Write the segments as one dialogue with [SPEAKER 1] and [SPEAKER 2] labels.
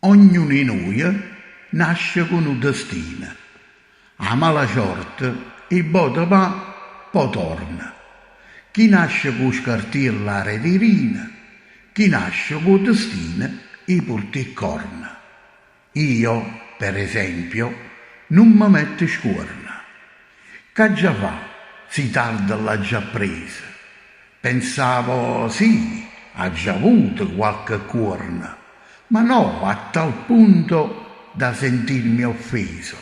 [SPEAKER 1] Ognuno 'e nuje nasce cu nu destino, 'a mala ciorta 'e vote va, po' torna. Chi nasce cu 'o scartiello aret 'e rine, chi nasce cu 'o destino 'e purta 'e ccorna. Io, per esempio, nun me metto scuorno. Ch'aggia fa' si tarde l'aggio appreso? Pensavo, sì, aggio avuto qualche cuorno, ma no a tal punto da sentirmi offeso.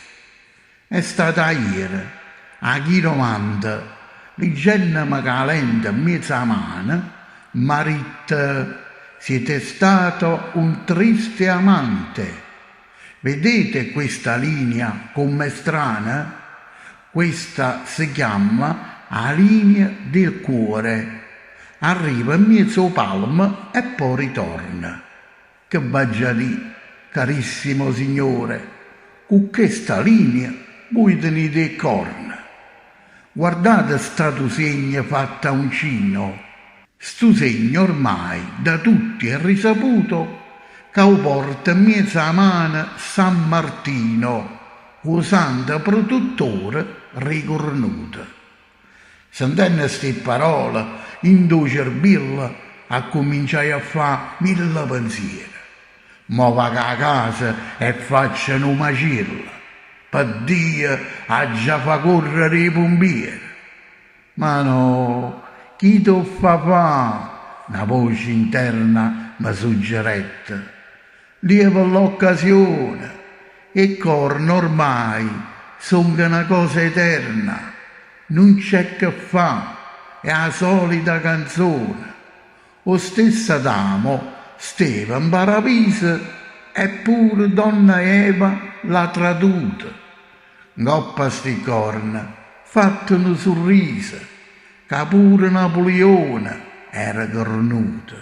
[SPEAKER 1] È stato ajere, 'a chiromante, liggenneme cu 'a lente 'mmiez' 'a mano, m'ha ditto, Siete stato un triste amante. Vedete questa linea comm'è strana? Questa se chiamma 'a linea del cuore, arriva 'mmiez' 'o palmo e po' ritorna. Che v'aggia di', carissimo signore, cu chesta linea vui tenite 'e corna. Guardate st'atu segno fatto a uncino, stu segno ormai da tutti è risaputo ca 'o porta 'mmiez' 'a mano San Martino, 'o santo prututtore d' 'e curnute. Sentenno sti pparole, 'int' 'o cerbillo accumminciaje a fà mille penziere. Mò vaco 'a casa e faccio nu maciello, pe Dio aggia fa correre 'e pumpiere. Ma no, chi t' 'o ffa fà? Na voce interna me suggerette. Lieve l'occasione, 'e corna ormai songo na cosa eterna, nun c'è che fà, è 'a solita canzone. O stesso Adamo steva 'mparaviso e pure donna Eva l'ha traduto. Ncopp' a sti corna fatte nu surriso ca pure Napulione era cornuto.